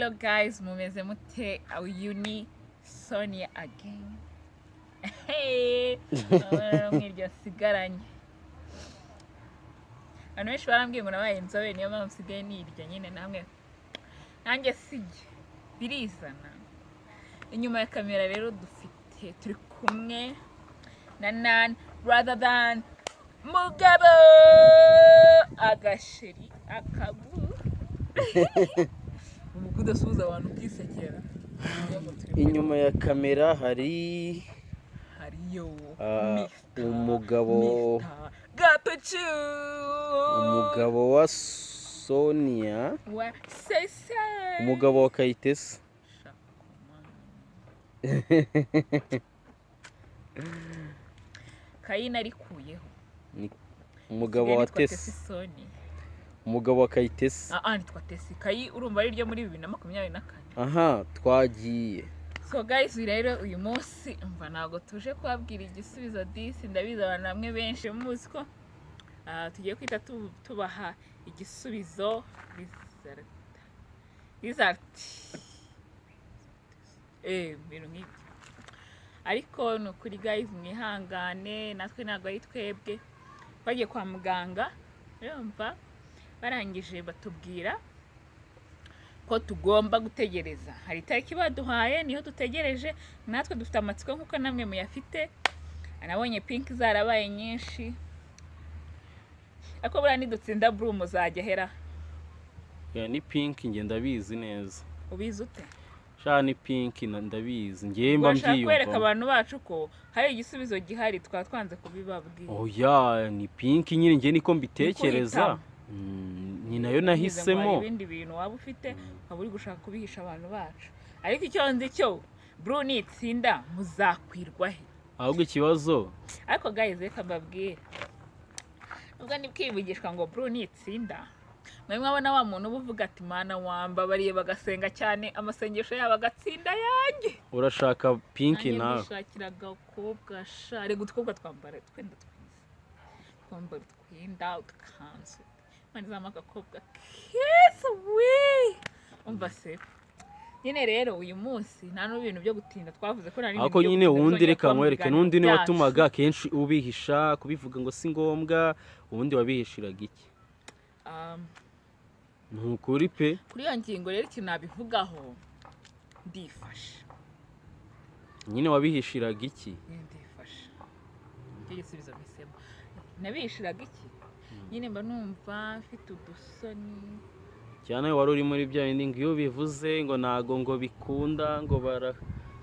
Hello guys, mumeze mute? Uyu ni Sonia again. Hey, urabona mwiryo nsigaranye. Abantu benshi barambwiye ngo nabaye inzobe, niyo mpamvu nsigaye nirya nyine. Namwe nanjye sijye birizana. Inyuma ya kamera rero dufite, turi kumwe na none rather than Mugabo agasheri akabu ubu kudasuhuza abantu ukisekera. Inyuma ya kamera hari hariyo Ah, Mr. Mr. Gapachu. Umugabo wa Sonia. Wa Sese. Umugabo wa Kayitesi. Shaka. Kayina arikuyeho. Ni umugabo wa Nsigaye nitwa Tesi. Soni. Umugabo wa Kayitesi. Ah ah, nitwa Tesi. Kayi urumva ari ryo muri 2024. Aha twagiye. So guys, rero uyu munsi umva, ntabwo tuje kubabwira igisubizo. Disi ndabizi abantu bamwe benshi muzi ko tugiye kwita tubaha igisubizo, result, ibintu nk'ibyo. Ariko ni ukuri guys, mwihangane, natwe ntabwo ari twebwe. Twagiye kwa muganga, urumva, barangije batubwira ko tugomba gutegereza. Hari itariki baduhaye, niyo dutegereje. Natwe dufite amatsiko nk'uko namwe muyafite. Nabonye pink zarabaye nyinshi, ariko buriya nidutsinda blue muzajya hera. Ya, ni pink, njye ndabizi neza. Ubizi ute? Sha, ni pink, ndabizi njye mba Urashaka kwereka mbyiyumvamo. abantu bacu ko hari igisubizo gihari, twaba twanze kubibabwira. Oya, ni pink nyine, njye niko mbitekereza. Uhitamo. Ni nayo Bivuze ngo nahisemo. hari ibindi bintu waba ufite, ukaba uri gushaka kubihisha abantu bacu, ariko icyo nzi cyo, blue nitsinda muzakwirwa he? Ahubwo ikibazo Ariko guys, reka mbabwire, nubwo ni kwivugishwa ngo blue nitsinda, mwe mwabona wa muntu uba uvuga ati: "Mana wambabariye," bagasenga cyane, amasengesho yabo agatsinda yanjye. Urashaka pink Nanjye nawe? Ndishakira agakobwa sha. Reka, utwobwa twambara utwenda twiza, twambara utwenda, udukanzu. Imana izampa agakobwa keza we. Umva se nyine, rero uyu munsi nta n'ibintu byo gutinda, twavuze ko nta n'ibintu Ariko byo nyine gutinda ubundi bizongera reka kuba mu nkwereke biganiro n'undi niwe byacu. watumaga akenshi ubihisha, kubivuga ngo si ngombwa. Ubundi wabihishiraga iki? Ni ukuri pe. Kuri iyo ngingo rero, ikintu nabivugaho, ndifashe. Nyine wabihishiraga iki? Nyine ndifashe, nicyo gisubizo mpisemo. Nabihishiraga iki? Nyine mba numva mfite udusoni. Cyane wari uri muri bya bindi ngo iyo ubivuze ngo ntago ngo bikunda, ngo bara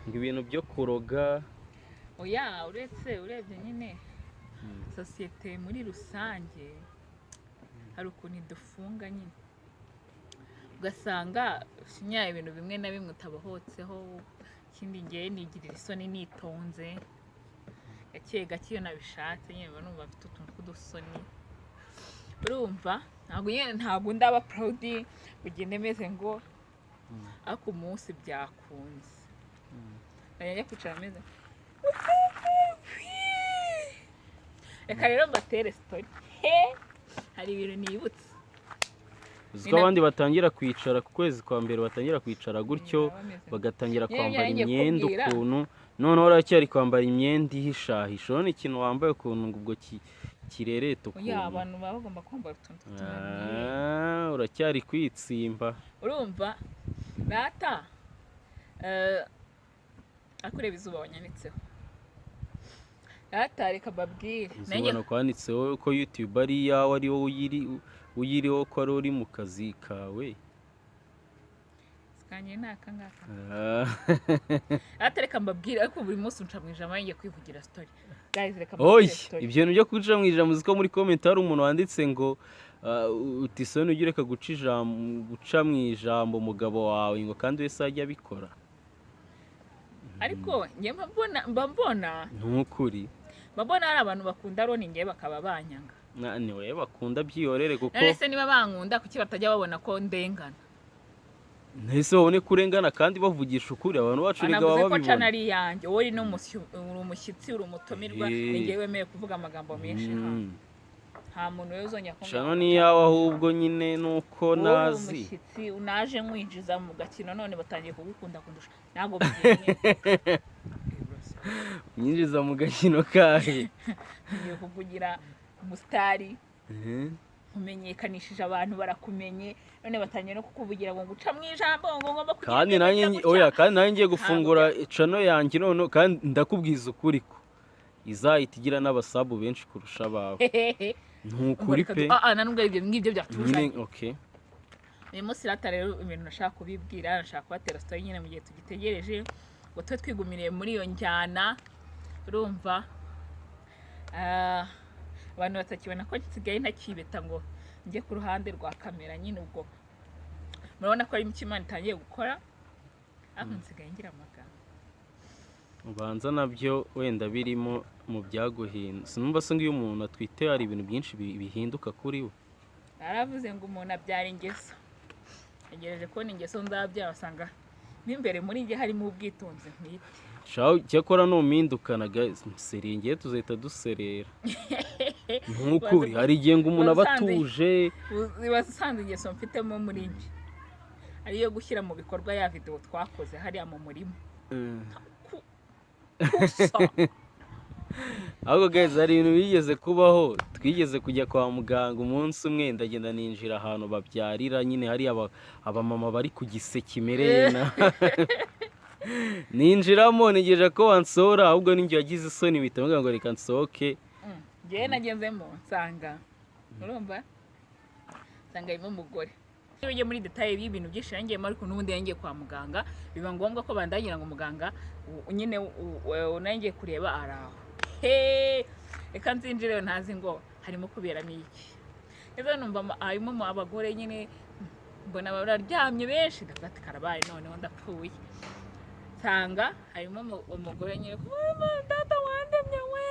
ngo ibintu byo kuroga. Oya, uretse urebye nyine sosiyete muri rusange, hari ukuntu idufunga nyine, ugasanga nya ibintu bimwe na bimwe utabohotseho. Ikindi, ngewe nigirira isoni nitonze gake gake. Iyo nabishatse nyine mba numva mfite utuntu tw'udusoni, urumva, ntabwo nyine, ntabwo ndaba proud ugende meze ngo, ariko umunsi byakunze nkajya njya kwicara meze. Reka rero mbatere story. He, hari ibintu nibutse. Uzi ko abandi batangira kwicara ku kwezi kwa mbere, batangira kwicara gutyo, Baba bameze bagatangira Nyine kwambara ngiye imyenda kukubwira. ukuntu noneho uracyari kwambara imyenda ihishahisha, urabona ikintu wambaye ukuntu ngo ubwo kirereta Oya, ukuntu. abantu baba bagomba kwambara utuntu tw'utunaniye. Ah, uracyari kwitsimba. Urumva rata, ariko ureba izuba wanyanitseho rata, reka mbabwire. Nanjye Ubona kwanditseho ko YouTube ari iyawe, ari wowe uyiriho, ko ari uri mu kazi kawe. Kanjye ni aka ngaka. Ah. Rata, reka mbabwire, ariko buri munsi unca mu ijambo ngiye kwivugira story. Guys, reka Oya, mbabwire story. Ibyo bintu byo guca mu ijambo, uzi ko muri comment hari umuntu wanditse ngo uti: "Soni, ujye ureka guca ijambo, guca mu ijambo umugabo wawe," ngo kandi wese ajya abikora. Ariko njye mba mbona Ntukuri. mba mbona hari abantu bakunda Roni, njye bakaba banyanga. Ni wowe bakunda, byihorere kuko None se niba bankunda, kuki batajya babona ko ndengana? Ntese babone ko urengana kandi bavugisha ukuri? Abantu bacu rega Banavuze baba ko cana babibona. ari iyanjye. Wowe uri uri umushyitsi, uri umutumirwa, ni njyewe wemerewe kuvuga amagambo menshi hano. Nta muntu rero uzongera kumbwira Channel ngo ni iyawe, ahubwo nyine nuko wowe uri nazi. Umushyitsi unaje nkwinjiza mu gakino, none batangiye kugukunda kundusha. Ntabwo bigiye. Nyinjiza mu gakino kahe? Ngiye kukugira umusitari, nkumenyekanishije, abantu barakumenye, none batangiye no kukuvugira ngo nguca mu ijambo, ngo ngomba kugira Kandi ibyo nanjye gutya. Oya, kandi nanjye ngiye gufungura channel yanjye none, kandi ndakubwiza ukuri ko izahita igira n'abasabu benshi kurusha abawe. Ni ukuri pe. Ah, na nubwo ibyo ngibyo byatuzanye. Nyine, okay. Uyu munsi rata rero, ibintu nashaka kubibwira, nashaka kubatera story nyine mu gihe tugitegereje ngo tube twigumiriye muri iyo njyana. Urumva, abantu batakibona ko nsigaye ntakibeta ngo njye ku ruhande rwa kamera nyine. Ubwo murabona ko ari icyo Imana itangiye gukora, ariko nsigaye ngira amagambo. Ubanza nabyo wenda birimo mu byaguhinda. Sinumva se ngo iyo umuntu atwite hari ibintu byinshi bihinduka kuri we? Baravuze ngo umuntu abyara ingeso. Ntegereje kubona ingeso nzabyara, basanga mo imbere muri njye harimo ubwitonzi ntwite. Shaho, cyakora numpindukana guys, serengeye tuzahita duserera. Ntukuri, hari igihe ngo umuntu aba atuje. Uba usanze ingeso mfitemo muri njye ariyo gushyira mu bikorwa ya videwo twakoze hariya mu murima. Kusa. Ahubwo guys, hari ibintu bigeze kubaho. Twigeze kujya kwa muganga umunsi umwe, ndagenda ninjira ahantu babyarira nyine, hari abamama bari ku gise kimereye na ninjiramo ntegereje ko bansohora, ahubwo ninjye wagize isoni mpita mvuga ngo reka nsohoke. Njyewe nagezemo nsanga, urumva, nsanga harimo umugore. Iyo ugiye muri détails y'ibintu byinshi yangiyemo, ariko n'ubundi yangiye kwa muganga, biba ngombwa ko bandangira ngo muganga nyine nanjye kureba ari aho. He, reka nzinjire ntazi ngo harimo kuberamo iki. Rero numva harimo abagore nyine, mbona bararyamye benshi, ndavuga ati karabaye, noneho ndapfuye. Nsanga harimo umugore nyine, "Mama, data wandemye we!"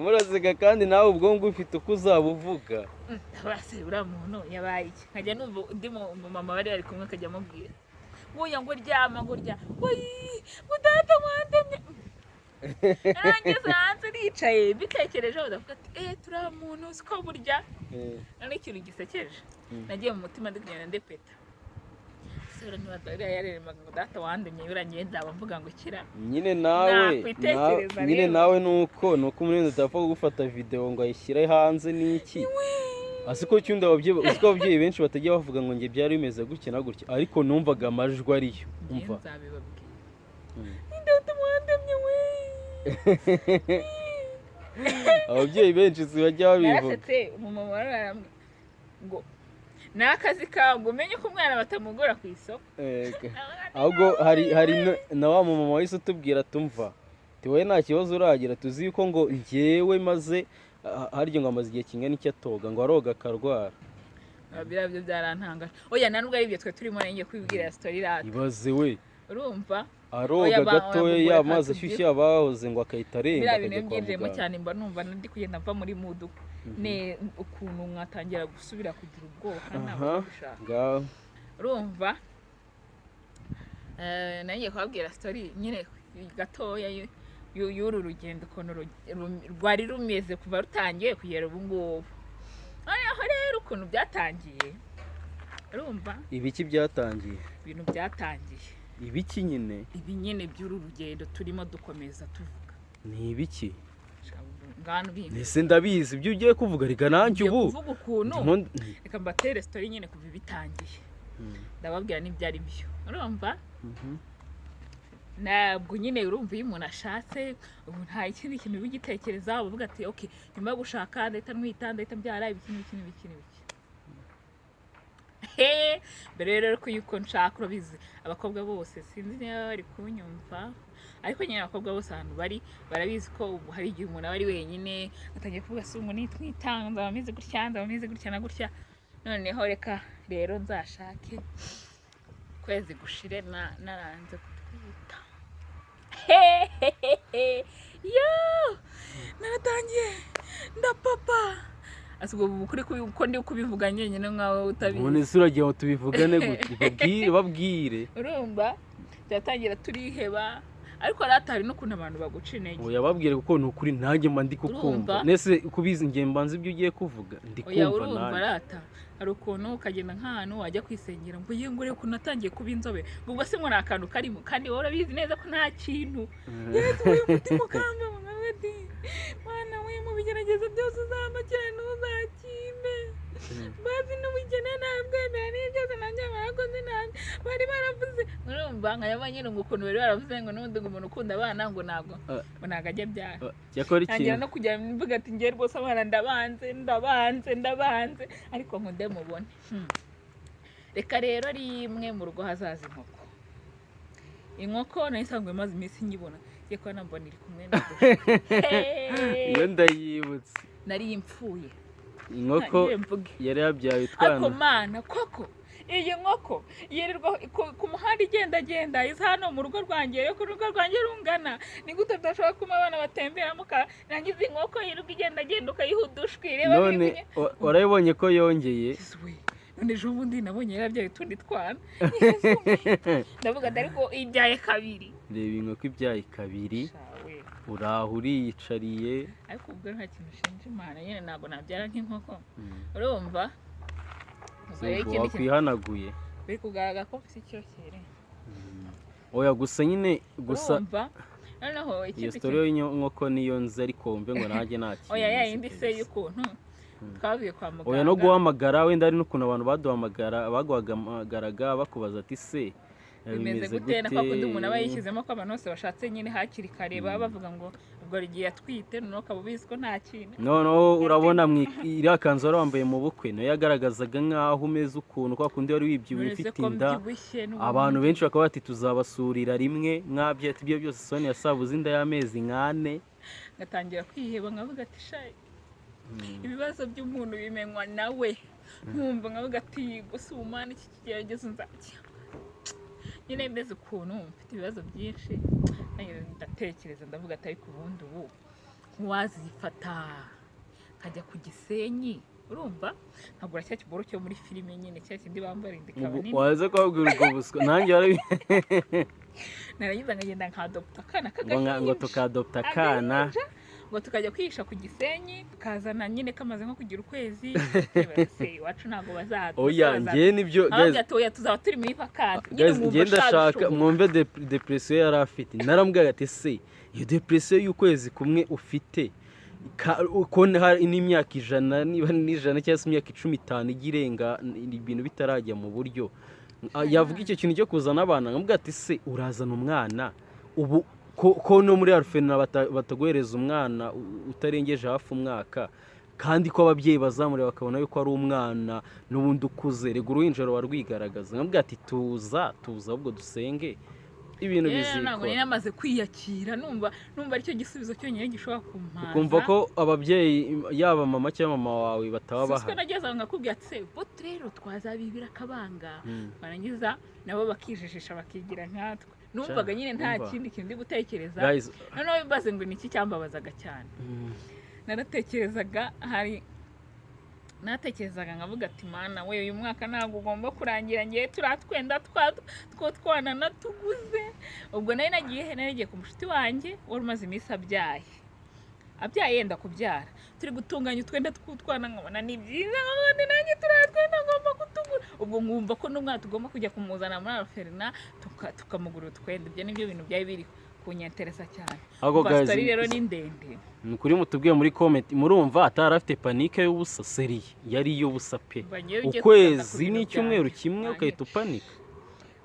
Muraseka kandi nawe ubwonko ufite uko uzaba uvuga. Ndabase uriya muntu yabaye iki? Nkajya numva undi mumama bari kumwe akajya amubwira nguya ngo ryama, ngo rya, ngo yii, ngo data wandemye. Narangeze hanze nicaye mbitekerejeho, ndavuga ati eh, turiya muntu uzi ko burya none ikintu gisekeje, nagiye mu mutima ndi kugenda ndepeta sura niba uriya yareremaga ngo data wandemye, buriya ngiye nzaba mvuga ngo kira. Nyine nawe Nakwitekereza nyine rero. Nawe nuko umuntu utapfa gufata video ngo ayishyire hanze n'iki. Asi ko cyundi ababyeyi, uzi ko ababyeyi benshi batajya bavuga ngo njye byari bimeze gutya na gutya, ariko numvaga amajwi ariyo. Ngiye Umva. Nzabibabwira. Ni data wandemye we! Ababyeyi benshi si bajya babivuga. Narasetse. Umumama ararambwira ngo ni akazi kawe, ngo umenye ko umwana batamugura ku isoko. Ega. Ahubwo hari na wa mumama wahise utubwira, tumva wowe nta kibazo uragira, tuzi yuko ngo njyewe maze harya ngo amaze igihe kingana iki atoga, ngo aroga akarwara. Biriya byo byarantangaje. Oya, nta nubwo ari ibyo twe turimo, nanjye kwibwira story rata. Ibaze we. Urumva? Aroga Oya, gatoya oya, ya reka mazi ashyushye yabahoze ngo akahita aremba, biriya bintu akajya iyo kwa mbyinjiyemo muganga. cyane, mba numva ndi kugenda mva muri mood ne ukuntu mwatangira gusubira kugira ubwoba kandi ntabwo Aha. mbishaka. Ngaho. Urumva, nanjye kubabwira story nyine gatoya y'uru rugendo ukuntu rwari rumeze kuva rutangiye kugera ubu ngubu. Noneho rero ukuntu byatangiye, urumva? Ibiki byatangiye? Ibintu byatangiye. Ibiki nyine? Ibi nyine by'uru rugendo turimo dukomeza tuvuga. Ni ibiki? Ngano bindi. Mbese ndabizi ibyo ugiye kuvuga reka nanjye Ngiye ubu kuvuga ukuntu reka mbatere story nyine kuva ibitangiye, ndababwira n'ibyo ari byo. Urumva, ntabwo nyine, urumva, iyo umuntu ashatse ubu nta kindi kintu uba ugitekereza, uba uvuga ati ok, nyuma yo gushaka ndahita ntwita, ndahita mbyara, ibiki n'ibiki n'ibiki n'ibiki. He, mbere rero ko yuko nshaka, urabizi abakobwa bose, sinzi niba bari kunyumva, ariko nyine abakobwa bose ahantu bari barabizi ko ubu hari igihe umuntu aba ari wenyine atangiye kuvuga se ngo nitwitanga nzaba meze gutya, nzaba meze gutya na gutya, noneho reka rero nzashake ukwezi gushire naranze gutwita. Hehehe, yo naratangiye ndapapa. Ese ubwo kuri ko ndi kubivuga njyenyine nkawe utabizi? None se uragira ngo tubivugane gute? Babwire, babwire. Urumva, turatangira turiheba. Ariko rata hari n'ukuntu abantu baguca intege. Oya, babwire, kuko ni ukuri nanjye mba ndi kukumva. Urumva? Nese kubizi ngiye mbanza ibyo ugiye kuvuga, ndi Oya, kumva urumva nanjye. Rata, hari ukuntu ukagenda nk'ahantu wajya kwisengera ngo ye, ngo urebe ukuntu natangiye kuba inzobe, ngo ubwo se ngo ni akantu karimo, kandi wowe urabizi neza ko nta kintu. Yesu we, umutima ukamba nkavuga ati: "Mwana we, mu bigeragezo byose uzambakira ntuzakimbe." Bazi n'ubukene nabwemera, n'ibi byose nanjye barakoze nabi bari baravuze. Urumva nkayaba nyine ngo ukuntu bari baravuze ngo n'ubundi ngo umuntu ukunda abana ngo ntabwo ngo ntabwo ajya abyara. Cyakora Ntangira ikintu no kujya mvuga ati: "Njye rwose abana ndabanze, ndabanze, ndabanze, ariko nkunde mubone." Reka rero rimwe mu rugo hazaza inkoko. Inkoko nayo isanzwe imaze iminsi nyibona, ngiye kuba nambona iri kumwe na Iyo ndayibutse. Nari mpfuye. Inkoko Ntangiye mvuge. yari yabyaye Ariko utwana. Mana, koko iyi nkoko yirirwa ku muhanda igendagenda, iza hano mu rugo rwanjye. Rero ku rugo rwanjye rungana, ni gute tudashobora kuba abana batemberamo? Nangiza inkoko yirirwa igendagenda, ukayiha udushwi, reba. None warabibonye ko yongeye? Yesu we, none ejo bundi nabonye yarabyaye utundi twana. Yesu we. Ndavuga ati: "Ariko ibyaye kabiri." Reba inkoko ibyaye kabiri. Shawe. Uraho uriyicariye. Ariko ubwo nta kintu ushinja Imana nyine, ntabwo nabyara nk'inkoko. Urumva, ubwo rero Ubwo ikindi kintu wakwihanaguye. Biri kugaragara ko mfite icyokere. Oya, gusa nyine gusa Urumva, noneho iyo ikindi story y'inkoko niyo nzi, ariko wumve ngo nanjye nta kintu Oya, ya nzi yindi se kabisa. y'ukuntu twavuye kwa muganga. Oya, no guhamagara wenda hari n'ukuntu abantu baduhamagara, baguhamagaraga bakubaza ati: "Se Bimeze gute?" Na kwa kundi umuntu aba yishyizemo ko abantu bose bashatse nyine hakiri kare, baba bavuga ngo ubwo hari igihe yatwite, noneho ukaba ubizi ko nta kintu. Noneho urabona iriya kanzu wari wambaye mu bukwe nayo yagaragazaga nk'aho umeze ukuntu, kwa kundi wari wibyibushye, Nonese ufite ko inda. mbyibushye n'ubundi. Abantu benshi bakaba bati: "Tuzabasurira rimwe mwabye." Ati: "Ibyo byose Sonia yasabuze inda y'amezi nk'ane." Ngatangira kwiheba, nkavuga ati: "Sha, ibibazo by'umuntu bimenywa nawe." Nkumva nkavuga ati: "Gusa ubu Mana, iki kigeragezo nzajya nyine meze ukuntu mfite ibibazo byinshi." Nanjye ndatekereza, ndavuga ati: "Ariko ubundi ubu nkuwazifata nkajya ku Gisenyi, urumva, nkagura cya kiboro cyo muri filime nyine, cya kindi bambara inda ikaba nini." Waza kubabwira ubwo buswa nanjye wari Narangiza nkagenda nkadopta akana ngo ngo k'agahinja. Tukadopta akana. Agahinja, ngo tukajya kwihisha ku Gisenyi, tukazana nyine kamaze nko kugira ukwezi. Se iwacu ntabwo bazaza. Oya, njye nibyo guys. Ahubwo ati: "Oya, tuzaba turi muri vacances nyine." Guys, Mwumva njye ndashaka shabishoboka. mwumve depression yari afite. Narambwira ati: "Se iyo depression y'ukwezi kumwe ufite, ko hari n'imyaka 100, niba n'ijana cyangwa se imyaka 10, 5 ijya irenga ibintu bitarajya mu buryo." Yavuga icyo kintu cyo kuzana abana, nkamubwira ati: "Se urazana umwana ubu, ko no muri orphelinat bataguhereza umwana utarengeje hafi umwaka, kandi ko ababyeyi bazamureba bakabona yuko ari umwana n'ubundi ukuze, rega uruhinja ruba rwigaragaza." Nkamubwira ati: "Tuza, tuza, ahubwo dusenge ibintu Yewe, ntabwo nari bizikora." namaze kwiyakira, numva aricyo gisubizo cyonyine gishobora kumpaza. Ukumva ko ababyeyi, yaba mama cyangwa mama wawe, bataba Sisiko bahari. nageze aho nkakubwira ati: "Se bo rero twazabibira akabanga." Barangiza nabo bakijijisha, bakigira nkatwe. Numvaga nyine nta Umva. kindi kintu ndi gutekereza. Guys, Noneho bibaze ngo ni iki cyambabazaga cyane? Naratekerezaga, hari natekerezaga nkavuga ati: "Mana we, uyu mwaka ntabwo ugomba kurangira ngewe turiya twenda two twana natuguze." Ubwo nari nagiye he? Nari nagiye ku mushuti wanjye wari umaze iminsi abyaye, yenda kubyara, turi gutunganya utwenda tw'utwana, nkabona ni byiza, nkavuga ati: "Nanjye turiya twenda ngomba kutugura." Ubwo nkumva ko n'umwana tugomba kujya kumuzana muri orphelinat, tukamugurira utwenda. Ibyo nibyo bintu byari biri kunyenteresa cyane. Ahubwo Umva, guys, story rero ni ndende. Ni ukuri mutubwiye muri comment, murumva atari afite panique y'ubusa? Sérieux, yari iy'ubusa pe. Umva, ngewe ugiye kubanza ku Ukwezi bintu n'icyumweru byanjye. kimwe Nanjye. ugahita upanika.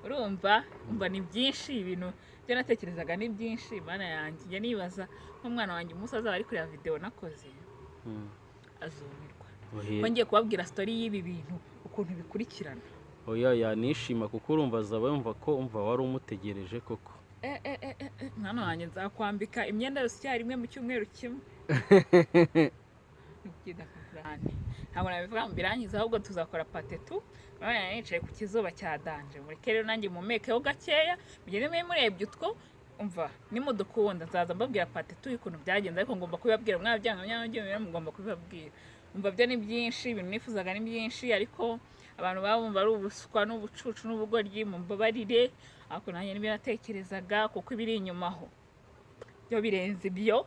Urumva, umva, ni byinshi, ibintu byo natekerezaga ni byinshi. Mana yanjye, njya nibaza nk'umwana wanjye umunsi azaba ari kureba videwo nakoze, azumirwa. Ko ngiye kubabwira story y'ibi bintu ukuntu bikurikirana. Oya, yanishima kuko urumva azaba yumva ko umva wari umutegereje koko. Eh, eh, eh, eh, eh, mwana wanjye, nzakwambika imyenda yose icyarimwe mu cyumweru kimwe. Ni kugurane. Ntabwo nabivuga ngo birangize, ahubwo tuzakora part two. Urabona nicaye ku kizuba cya danger, mureke rero nanjye mumekeho gakeya, mugende mube murebye utwo. Umva, nimudukunda nzaza mbabwira part two y'ukuntu byagenze, ariko ngomba kubibabwira mwabyanga mwabyemera, mugomba kubibabwira. Umva, byo ni byinshi, ibintu nifuzaga ni byinshi, ariko abantu baba bumva ari ubuswa n'ubucucu n'ubugoryi, mumbabarire. Ariko nanjye nibyo natekerezaga, kuko ibiri inyuma aho byo birenze ibyo.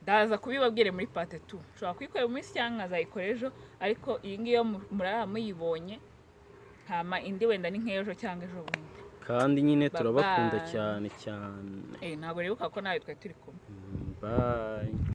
Ndaza kubibabwire muri part 2. Nshobora kuyikorera mu minsi cyangwa nkazayikora ejo, ariko iyi ngiyi yo muraba muyibonye, hama indi wenda ni nk'ejo cyangwa ejo bundi. Kandi nyine Bye turabakunda bye. cyane cyane. Ntabwo nibuka ko nawe twari turi kumwe. Bye.